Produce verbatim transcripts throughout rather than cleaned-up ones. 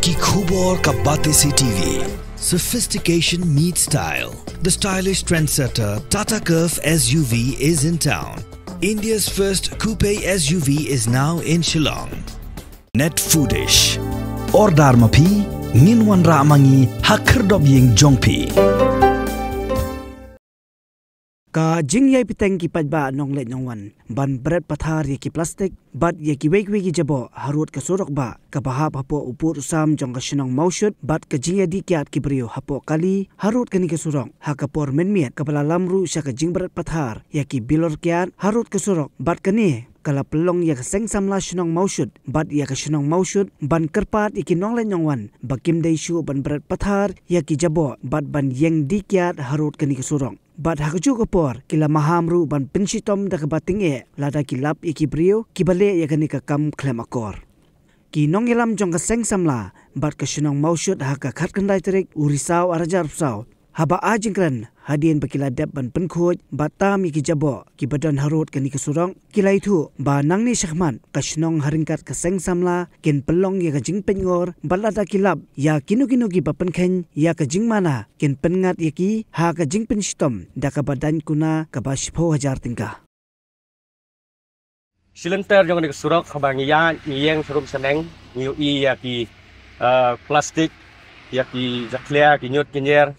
Ki khubor ka Batesi T V. Sophistication meets style. The stylish trendsetter Tata Curvv S U V is in town. India's first coupe S U V is now in Shillong. Net Foodish. Order ma phi, ngin wanrah ma ngi ha khyrdop ïing jong phi. Ka jingïai bteng ki paidbah nongleit nongwan ban bret pathar ïa ki plastik bad ïa kiwei kiwei ki jaboh harud ka surok bah kaba hap hapoh u pud u sam jong ka shnong Mawshut bad ka jingïadih kiad ki briew hapoh kali harud kane ka surok ha ka por mynmiet kaba la lam ruh sha ka jingbret pathar ïa ki bilor kiad harud ka surok bad kane ka la pynlong ïa ka seng samla shnong Mawshut bad ïa ka shnong Mawshut ban kyrpad ïa ki nongleit nongwan ba kim dei shuh ban bret pathar ïa ki jaboh bad ban ïeng dih kiad harud kane ka surok. Bad ha kajuh ka por ki la maham ruh ban pynshitom da kaba tyngeh lada ki lap ïa ki briew kiba leh ïa kane ka kam khlem akor. Ki nongïalam jong ka seng samla bad ka shnong Mawshut ha ka khatkhyndai tarik u Risaw arhajar arphew saw haba ai jingkren hadien ba ki la dep ban pynkhuid bad tam ïa ki jaboh kiba don harud kane ka surok, ki la ïathuh ba nangne shakhmat ka shnong ha ryngkat ka seng samla kin pynlong ïa ka jingpeitngor bad lada ki lap ïa kino kino kiba pynkheiñ ïa ka jingmana kin pynngat ïa ki ha ka jingpynshitom da kaba daiñ kuna kaba shiphew hajar tyngka. Shi lynter jong kane ka surok haba ngi ïaid ngi ïeng sharum shaneng ngi ïohi ïa ki, eh, plastik, ïa ki jakhlia, ki ñiut ki ñier,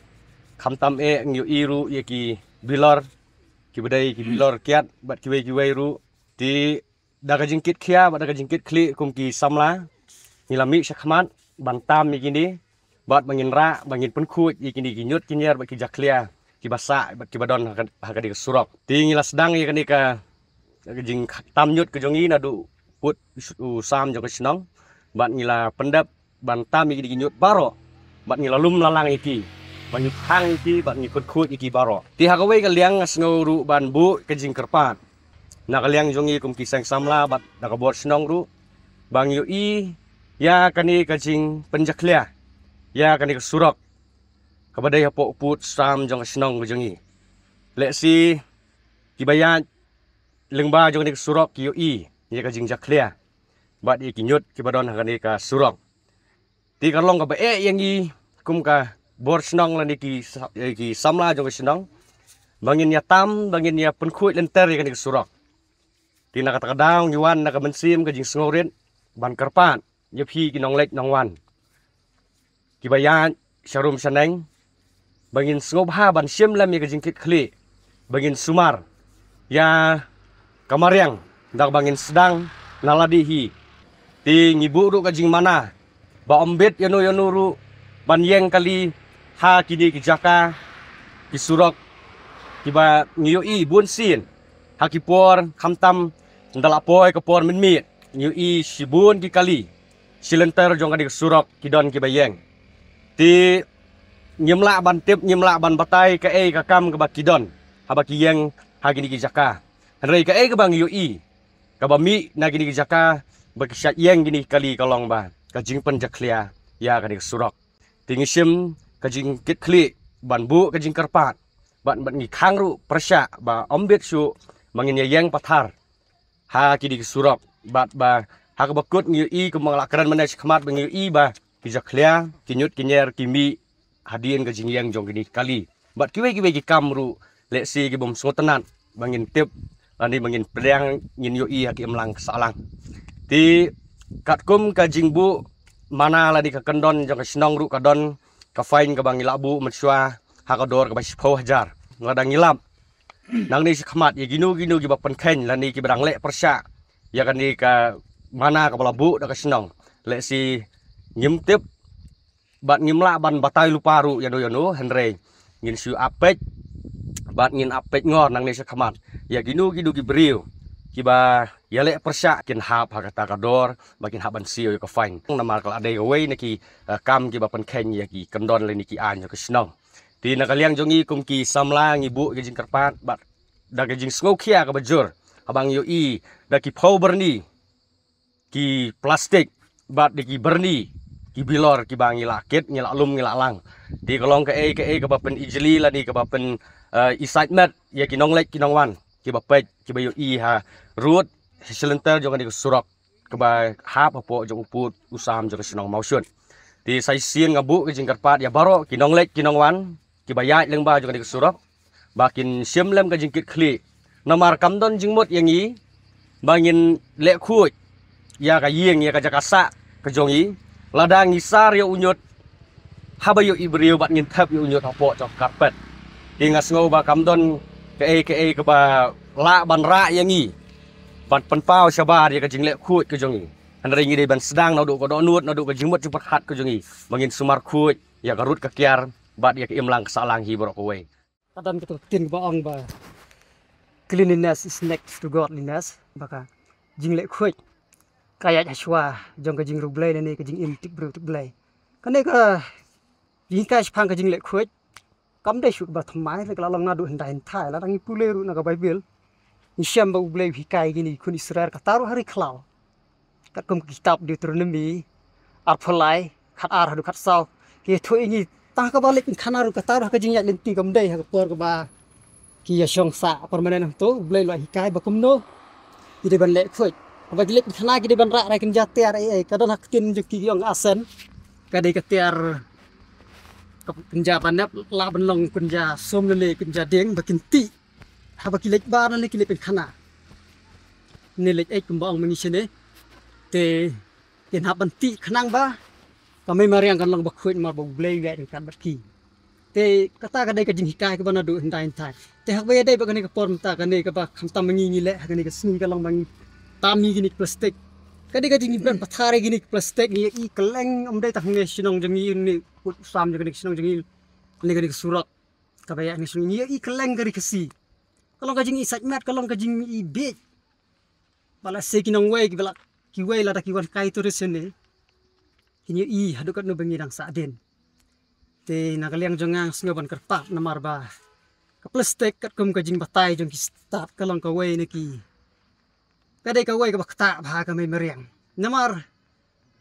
khamtam eh ngi ïohi ruh ïa ki bilor, kiba dei ki bilor kiad bad kiwei kiwei ruh. Te da ka jingkit khia bad da ka jingkit khlieh kum ki samla ngi la mih shakhmat ban tam ïa kine bad ba ngin rah ba ngin pynkhuid ïa kine ki ñiut ki ñier bad ki jakhlia kiba sah bad kiba don ha ka, ha kane ka surok. Te ngi la sdang ïa kane ka, ka jingtam ñiut ka jong ngi naduh pud u sam jong ka shnong bad ngi la pyndep ban tam ïa ki ñiut baroh bad ngi la lum la lang ïa ki, bad ngi khang ïa ki bad ngi pynkhuid ïa ki baroh. Te ha kawei ka liang nga sngew ruh ban buh ka jingkyrpad na ka liang jong ngi kum ki seng samla bad na ka bor shnong ruh ba ngi ïohi ïa kane ka jingpynjakhlia ïa kane ka surok kaba dei hapoh pud sam jong ka shnong ka jong ngi. Lehse kiba ïaid lyngba jong kane ka surok ki ïohi ïa ka jingjakhlia bad ïa ki ñiut kiba don ha kane ka surok. Te ka long kaba eh ïa ngi kum ka bor shnong lane ki sa-, eh, ki samla jong ka shnong ba ngin ïa tam ba ngin ïa pynkhuid lynter ïa kane ka surok. Te na kata ka daw ngi wan na ka mynsiem ka jingsngewrit ban kyrpad ïa phi ki nongleit nongwan kiba ïaid sharum shaneng ba ngin sngewbha ban shim lem ïa ka jingkit khlieh ba ngin sumar ïa ka mariang da kaba ngin sdang na lade hi. Te ngi buh ruh ka jingmana ba ym bit ïano ïano ruh ban ïeng kali ha kine ki jaka ki surok kiba ngi ïohi bun sien ha ki por khamtam ynda la poi ka por mynmiet ngi ïohi shibun ki kali shi lynter jong kane ka surok ki don kiba ïeng. Te ngim lah ban tip, ngim lah ban batai kaei ka kam kaba ki don haba ki ïeng ha kine ki jaka. Hynrei kaei kaba ngi ïohi kaba mih na kine ki jaka ba ki shah ïeng kine ki kali ka long ba ka jingpynjakhlia ïa kane ka surok. Te ngi shim ka jingkit khlieh ban buh ka jingkyrpad bad, bad ngi khang ruh pyrshah ba ym bit shuh ba ngin ïa ïeng pathar ha kine ki surok bad ba ha kaba kut ngi ïohi kumba nga la kren mynne shakhmat ba ngi ïohi ba ki jakhlia, ki ñiut ki ñier ki mih hadien ka jingïeng jong kine ki kali bad kiwei kiwei ki kam ruh lehse ki bym sngewtynnat ba ngin tip lane ba ngin pdiang ngin ïohi ha ki imlang ka sahlang. Te katkum ka jingbuh mana lane ka kyndon jong ka shnong ruh ka don ka fine kaba ngi la buh mynshuwa ha ka dor kaba shiphew hajar. Lada ngi lap nangne shakhmat ïa kino kino kiba pynkheiñ lane kiba dang leh pyrshah ïa kane ka mana kaba la buh da ka shnong, lehse ngim tip bad ngim lah ban batai lypa ruh ïano ïano, hynrei ngin shu ap peit bad ngin ap peitngor nangne shakhmat ïa kino kino ki briew kiba ïaleh pyrshah kin hap ha kata ka dor ba kin hap ban siew ïa ka fine. Namar ka la dei kawei na ki, eh, kam kiba pynkheiñ ïa ki kyndon lane ki aiñ jong ka shnong. Te na ka liang jong ngi kum ki samla ngi buh ïa ka jingkyrpad bad da ka jingsngewkhia kaba jur haba ngi ïohi da ki phew byrni ki plastik bad da ki byrni ki bilor kiba ngi la kit, ngi la lum, ngi la lang. Te ka long kaei kaei kaba pynijli lane kaba pyn, eh, excitement ïa ki nongleit ki nongwan kiba peit kiba ïohi ha rud ha shi lynter jong kane ka surok kaba hap hapoh jong u pud u sam jong ka shnong Mawshut. Te sa shisien nga buh ka jingkyrpad ïa baroh ki nongleit ki nongwan kiba ïaid lyngba jong kane ka surok ba kin shim lem ka jingkitkhlieh. Namar kam don jingmut ïa ngi ba ngin leh khuid ïa ka ïing, ïa ka jaka sah ka jong ngi, lada ngi sar ïa u ñiut haba ïohi briew bad ngin thep ïa u ñiut hapoh jong ka carpet. Te nga sngew ba kam don kaei kaei kaba lah ban rah ïa ngi ban pynpaw shabar ïa ka jingleh khuid ka jong ngi. Hynrei ngi dei ban sdang naduh ka dohnud, naduh ka jingmut jingpyrkhat ka jong ngi ba ngin sumar khuid ïa ka rud ka kiar bad ïa ka imlang ka sahlang hi baroh kawei. Ka don kato ka ktien kaba ong ba cleanliness is next to godliness, ba ka jingleh khuid ka ïaid hashwa jong ka jingriewblei lane ka jingim tip briew tip Blei. Kane ka jinghikai shaphang ka jingleh khuid kam dei shuh ba thymmai, ka la long naduh hyndai hynthai. Lada ngi pule ruh na ka Baibl, ngi shem ba U Blei u hikai ïa kine ki khun Israel, kata ruh ha ri khlaw. Katkum ka kitab Deuteronomi arphew lai, khat ar haduh khat saw, ki ïathuh ïa ngi tang kaba leit pynkhana ruh, kata ruh ha ka jingïaid lynti, kam dei ha ka por kaba ki ïashong sah permanent hangto. U Blei u la hikai ba kumno ki dei ban leh khuid. Haba ki leit pynkhana ki dei ban rah da ka kynja tiar ei ei, ka don ha ka ktien jong ki, ki ong asen. Ka dei ka tiar ka kynja ba nep, lah ban long kynja sum lane kynja dieng ba kin tih haba ki leit bar lane ki leit pynkhana. Ne leit ei kumba ong ma ngi shane. Te kin hap ban tih khnang ba ka mei mariang kan long ba khuid, namar ba U Blei u ïaid ryngkat bad ki. Te kata ka dei ka jinghikai kaba naduh hyndai hynthai. Te haba ïadei bad kane ka por mynta, kane kaba khamtam ma ngi ngi leh ha kane ka sngi, ka long ba ngi tam ïa kine ki plastik. Ka dei ka jingbret pathar ïa kine ki plastik, ngi ïohi kylleng, ym dei tang hangne shnong jong ngi, ne kut u sam jong kane ka shnong jong ngi, ne kane ka surok kaba ïaid hangne shnong, ngi ïohi kylleng ka ri Khasi. Ka long ka jingïasaiñmet, ka long ka jingïabieit. Ba lehse ki nongwei kiba la, kiwei lada ki wan kai tourist hangne, kin ïohi haduh katno ba ngi dang sahdien. Te na ka liang jong nga, nga sngew ban kyrpad namar ba ka plastik katkum ka jingbatai jong ki stad ka long kawei na ki, ka dei kawei kaba ktah bha ha ka mei mariang. Namar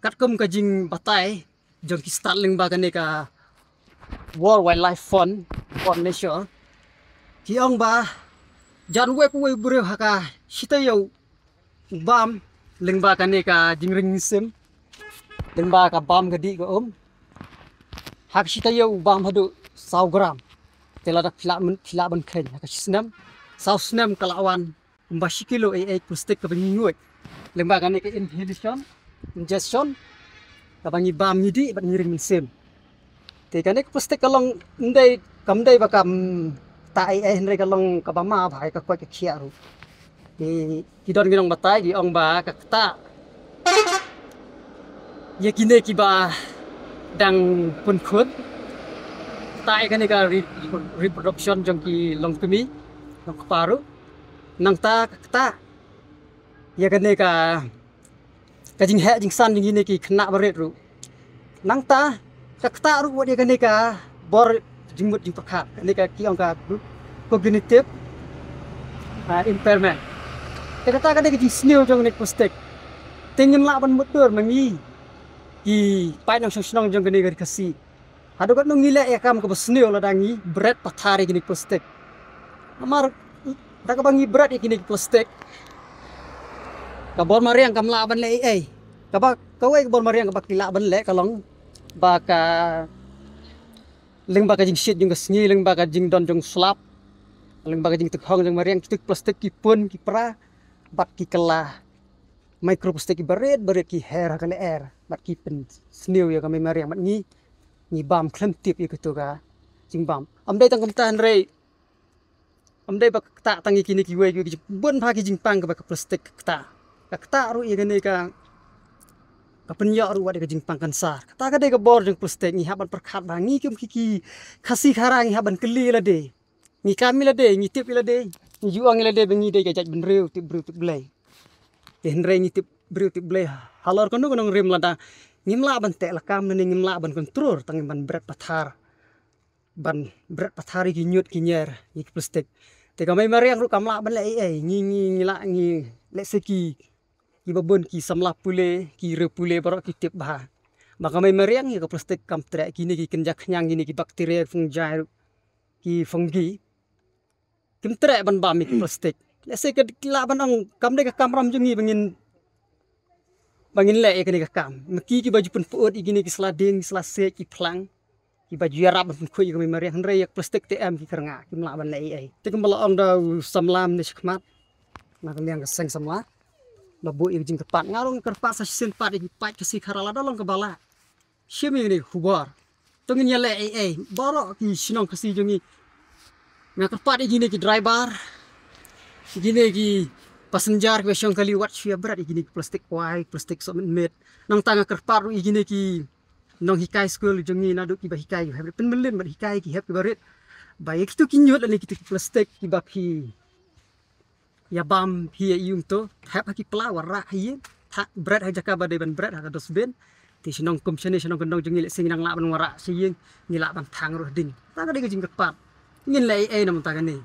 katkum ka jingbatai jong ki stad lyngba kane ka World Wildlife Fund, Fund Nature, ki ong ba jan uwei pa uwei u briew ha ka shi taïew u bam lyngba kane ka jingring mynsiem, lyngba ka bam ka dih ka um. Ha ka shi taïew u bam haduh saw gram. Te lada phi lah ban, phi lah ban kheiñ, ha ka shi snem, saw snem ka la wan kumba shi kilo ei ei plastik kaba ngi nguid lyngba kane ka inhalation, ingestion, kaba ngi bam ngi dih bad ngi ring mynsiem. Te kane ka plastik ka long, ym dei, kam dei ba kam ktah ei ei, hynrei ka long kaba ma bha ïa ka koit ka khiah ruh. Te ki don ki nongbatai ki ong ba ka ktah ïa kine kiba dang pynkhun, ktah ïa kane ka re-, reproduction jong ki longkmie, longkpa ruh. Nangta ka ktah ïa kane ka, ka jingheh jingsan jong kine ki khynnah barit ruh. Nangta ka ktah ruh wat ïa kane ka bor jingmut jingpyrkhat, kane ka ki ong ka cognitive, ah, impairment. Te kata ka dei ka jingsniew jong kane ka plastik. Te ngim lah ban mutdur ma ngi ki paid nongshong shnong jong kane ka ri Khasi. Haduh katno ngi leh ïa ka kam kaba sniew lada ngi bret pathar ïa kine ki plastik. Namar da kaba ngi bret ïa kine ki plastik, ka bor mariang kam lah ban leh ei ei. Kaba kawei ka bor mariang kaba ki lah ban leh ka long ba ka lyngba ka jingshit jong ka sngi, lyngba ka jingdon jong u slap, lyngba ka jingtykhong jong mariang, kito ki plastik ki pun ki pra bad ki kylla microplastic kiba rit ba rit ki her ha ka lyer bad ki pynsniew ïa ka mei mariang bad ngi, ngi bam khlem tip ïa kito ka jingbam. Ym dei tang kumta hynrei ym dei ba ka ktah tang ïa kine kiwei kiwei ki jing, bun bha ki jingpang kaba ka plastik ka ktah. Ka ktah ruh ïa kane ka, ka pynïoh ruh wat ïa ka jingpang kansar. Kata ka dei ka bor jong plastik, ngi hap ban pyrkhat bha, ngi kum ki, ki Khasi Khara ngi hap ban kylli lade. Ngi kam ïa lade, ngi tip ïa lade, ngi ju ong ïa lade ba ngi dei ka jaitbynriew tip briew tip Blei. Te hynrei ngi tip briew tip Blei halor kano kano ka nongrim lada ngim lah ban teh lakam ne ngim lah ban kontrol tang ban bret pathar, ban bret pathar ïa ki ñiut ki ñier ïa ki plastik. Te ka mei mariang ruh kam lah ban leh ei ei, ngi, ngi, ngi lah, ngi lehse ki, kiba bun ki samla pule, ki riew pule baroh ki tip bha ba ka mei mariang ïa ka plastik kam treh, kine ki kynja khñiang, kine ki bakteria, fungi ruh, ki fungi kim treh ban bam ïa ki plastik. Lehse ki lah ban ong kam dei ka kamram jong ngi ba ngin ba ngin leh ïa kane ka kam. Ma ki kiba ju pynpyut ïa kine ki sla dieng, ki sla siej, ki phlang, kiba ju ïarap ban pynkhuid ïa ka mei mariang, hynrei ïa ka plastik te em ki kyrngah, kim lah ban leh ei ei. Te kumba la ong da u samla mynne shakhmat na ka liang ka seng samla, la buh ïa ka jingkyrpad. Nga ruh nga kyrpad sa shisien pat ïa ki paid Khasi Khara lada long kaba lah shim ïa kane ka khubor, to ngin ïaleh ei ei. Baroh ki shnong Khasi jong ngi, nga kyrpad ïa kine ki driver, ïa kine ki passenger kiba shong kali, wat shu ïa bret ïa kine ki plastik kwai, plastik sohmynmiet. Nangta nga kyrpad ruh ïa kine ki nonghikai skul jong ngi, naduh kiba hikai kiba hep rit, pynmlien bad hikai ki hep kiba rit, ba ïa kito ki ñiut lane kito ki plastik kiba phi ïa bam hi ïa ïung, to thep ha ki pla, wanrah ha ïing, thah bret ha jaka ba dei ban bret, ha ka dustbin. Te shnong kum shane, shnong kyndong jong ngi, lehse ngi nang lah ban wanrah sha ïing, ngi lah ban thang ruh ha ding. Ta ka dei ka jingkyrpad. Ngin leh ei ei na mynta kane.